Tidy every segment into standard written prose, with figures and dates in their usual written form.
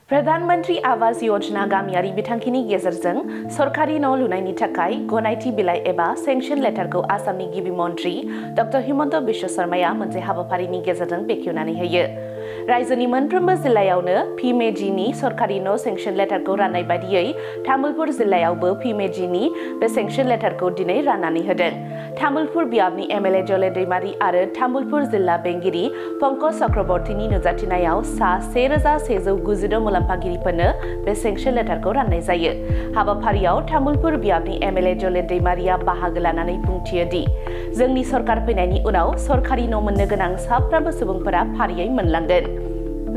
प्रधानमंत्री आवास योजना गामियारि बिथांखिनि गेजेरजों सरकारि न' लुनायनि थाखाय गनायथि बिलाइ एबा सेंक्शन लेटारखौ आसामनि गिबि मन्थ्रि डॉ हिमन्त बिश्व शर्माया मोनसे हाबाफारिनि गेजेरजों बेखेवनानै होयो। रायजोनि मोनफ्रोमबो जिल्लायावनो PMAY-G नि सरकारि न' सेंक्शन लेटारखौ राननाय बायदियै तामुलपुर जिल्लायावबो PMAY-G नि बे सेंक्शन लेटारखौ दिनै राननानै होदों। तामुलपुर बियाबनि MLA जले दैमारी आरो तामुलपुर जिल्ला बेंगिरि पंकज चक्रवर्तीनि नुजाथिनायाव सा 1196 मुलाम्फागिरिफोरनो बे सेंक्शन लेटारखौ राननाय जायो। हाबाफारियाव तामुलपुर बियाबनि MLA जले दैमारीया बाहागो लानानै बुंथियो दि जोंनि सरकार फैनायनि उनाव सरकारि न' मोननो गोनां साफ्रोमबो सुबुंफोरा फारियै मोनलांगोन।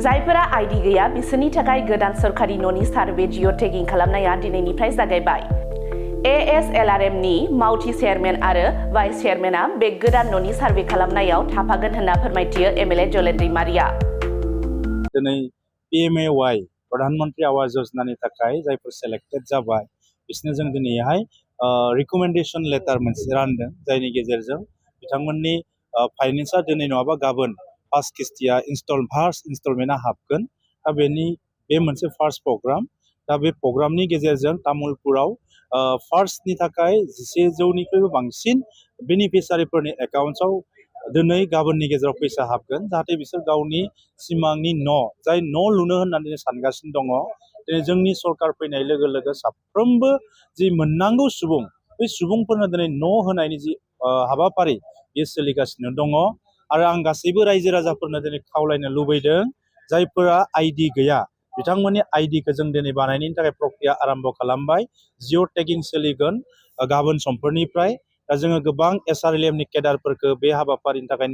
जायफोरा आइडि गैया बिसोरनि थाखाय गोदान सरकारि न'नि सार्भे जिअ'-टेगिं खालामनाया दिनैनिफ्राय जागायबाय। ASLRM नि मावथि चेयारमेन आरो भाइस चेयारमेनआ बे गोदान न'नि सार्भे खालामनायाव थाफागोन होनना फोरमायथियो MLA जले दैमारीया। दिनै PMAY प्रधानमंत्री आवास योजनानि थाखाय जायफोर सेलेक्टेड जाबाय बिसोरनो जों दिनैहाय रिकमेन्डेशन लेटार मोनसे रानदों, जायनि गेजेरजों बिथांमोननि फाइनेन्सआ दिनै नङाबा गाबोन फार्स्ट किस्तिया फार्स्ट इनस्टलमेन्टआ हाबगोन। दा बे मोनसे फार्स्ट प्रग्राम। दा बे प्रग्रामनि गेजेरजों तामुलपुराव फार्स्टनि थाखाय 1100निख्रुइबो बांसिन बेनिफिसियारिफोरनि एकाउन्टआव दिनै गाबोननि गेजेराव फैसा हाबगोन, जाहाथे बिसोर गावनि सिमांनि जाय न' लुनो होननानै सानगासिनो दङ। दिनै जोंनि सरकार फैनाय लोगो लोगो साफ्रोमबो जि मोननांगौ सुबुं, बै सुबुंफोरनो दिनै न' होनायनि जि हाबाफारि बेयो सोलिगासिनो दङ। आरो आं गासैबो रायजो राजाफोरनो दिनै खावलायनो लुबैदों, जायफोरा आइडि गैया बिथांमोननि आइडिखौ जों दिनै बानायनायनि थाखाय प्रक्रिया आरम्भ खालामबाय। जिअ'-टेगिं सोलिगोन गाबोन समफोरनिफ्राय। दा जोङो गोबां SRLM नि केडारफोरखौ बे हाबाफारिनि थाखाय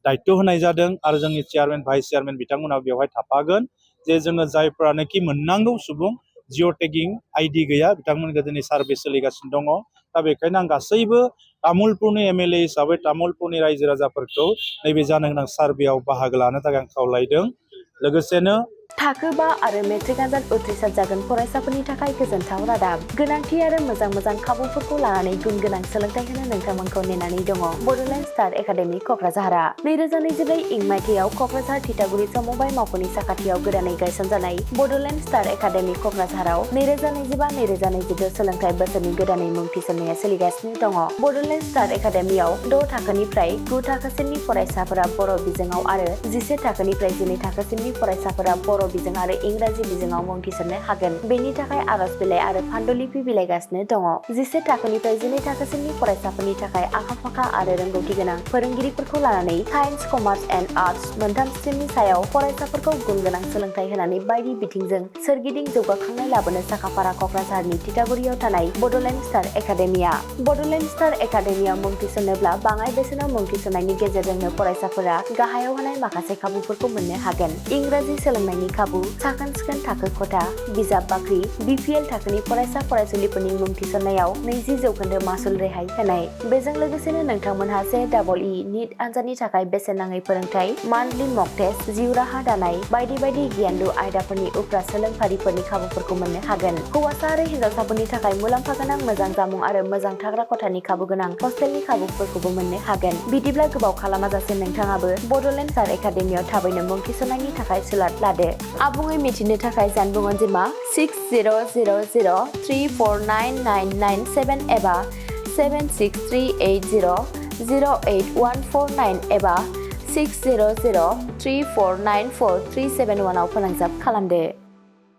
दायित्व होनाय जादों आरो जोंनि चेयारमेन भाइस चेयारमेन बिथांमोना बेवहाय थाफागोन। जे जोङो जायफोरानोखि मोननांगौ सुबुं जिअ'-टेगिं आइडि गैया बिथांमोनखौ दिनै सार्भे सोलिगासिनो दङ। दा बेखायनो आं गासैबो तामुलपुरनि MLA हिसाबै तामुलपुरनि रायजो राजाफोरखौ नैबे जानो गोनां सार्भेआव बाहागो लानो थाखाय आं खावलायदों। लोगोसेनो थाखो 5 आरो मेट्रिक आनजाद उथ्रिसार जागोन फरायसाफोरनि थाखाय गोजोनथाव रादाब। गोनांथि आरो मोजां खाबुफोरखौ लानानै गुन गोनां सोलोंथाइ होनो नोंथांमोनखौ नेनानै दङ बड'लेण्ड स्टार एकाडेमि क'क्राझारआ। 2024 इं मायथाइयाव क'क्राझार थिथागुरि समबाय मावख'नि साखाथियाव गोदानै गायसनजानाय बड'लेण्ड स्टार एकाडेमि क'क्राझाराव 2025-2026 सोलोंथाइ बोसोरनि गोदानै मुं थिसननाया सोलिगासिनो दङ। बड'लेण्ड स्टार एकाडेमियाव 6 थाखोनिफ्राय 9 थाखोसिमनि फरायसाफोरा बर' बिजोङाव आरो 11 थाखोनिफ्राय 12 थाखोसिमनि फरायसाफोरा बर' बिजों आरो इंराजि बिजोङाव मुं थिसननो हागोन। बेनि थाखाय आर'ज बिलाइ आरो फान्डुलिपि बिलाइगासिनो दङ। 11 थाखोनिफ्राय 12 थाखोसिमनि फरायसाफोरनि थाखाय आखा-फाखा आरो रोंगौथि गोनां फोरोंगिरिफोरखौ लानानै साइन्स, कमार्स एन्ड आर्टस मोनथाम स्ट्रिमनि सायाव फरायसाफोरखौ गुन गोनां सोलोंथाइ होनानै बायदि बिथिंजों सोरगिदिं जौगाखांनाय लाबोनो साखाफारा क'क्राझारनि थिथागुरियाव थानाय बड'लेण्ड स्टार एकाडेमिया। बड'लेण्ड स्टार एकाडेमियाव मुं थिसननोब्ला बाङाइ बेसेनाव मुं थिसननायनि गेजेरजोंनो फरायसाफोरा गाहायाव होनाय माखासे खाबुफोरखौ मोननो हागोन। इंराजि सोलोंनायनि खाबु, साखोन-सिखोन थाखो खथा, बिजाब बाख्रि, BPL थाखोनि फरायसा फरायसुलिफोरनि मुं थिसननायाव 20% मासुल रेहाय होनाय। बेजों लोगोसेनो नोंथांमोनहा JEE नीट आनजादनि थाखाय बेसेन नाङै फोरोंथाय, मान्थलि मक टेस्ट, जिउ राहा दानाय बायदि आयदालु आयदाफोरनि उफ्रा सोलोंफारिफोरनि खाबुफोरखौ मोननो हागोन। हौवासा आरो हिन्जावसाफोरनि थाखाय मुलाम्फा गोनां मोजां जामुं आरो मोजां थाग्रा खथानि खाबु गोनां हस्टेलनि खाबुफोरखौबो मोननो हागोन। बिदिब्ला गोबाव खालामाजासे नोंथाङाबो बड'लेण्ड स्टार एकाडेमियाव थाबैनो मुं थिसननायनि थाखाय सुलाद लादो। आबुङै मिथिनो थाखाय जानबुं अनजिमा 6000349997 एबा 7638008149 एबा 6003494371 आव फोनांजाब खालामदो।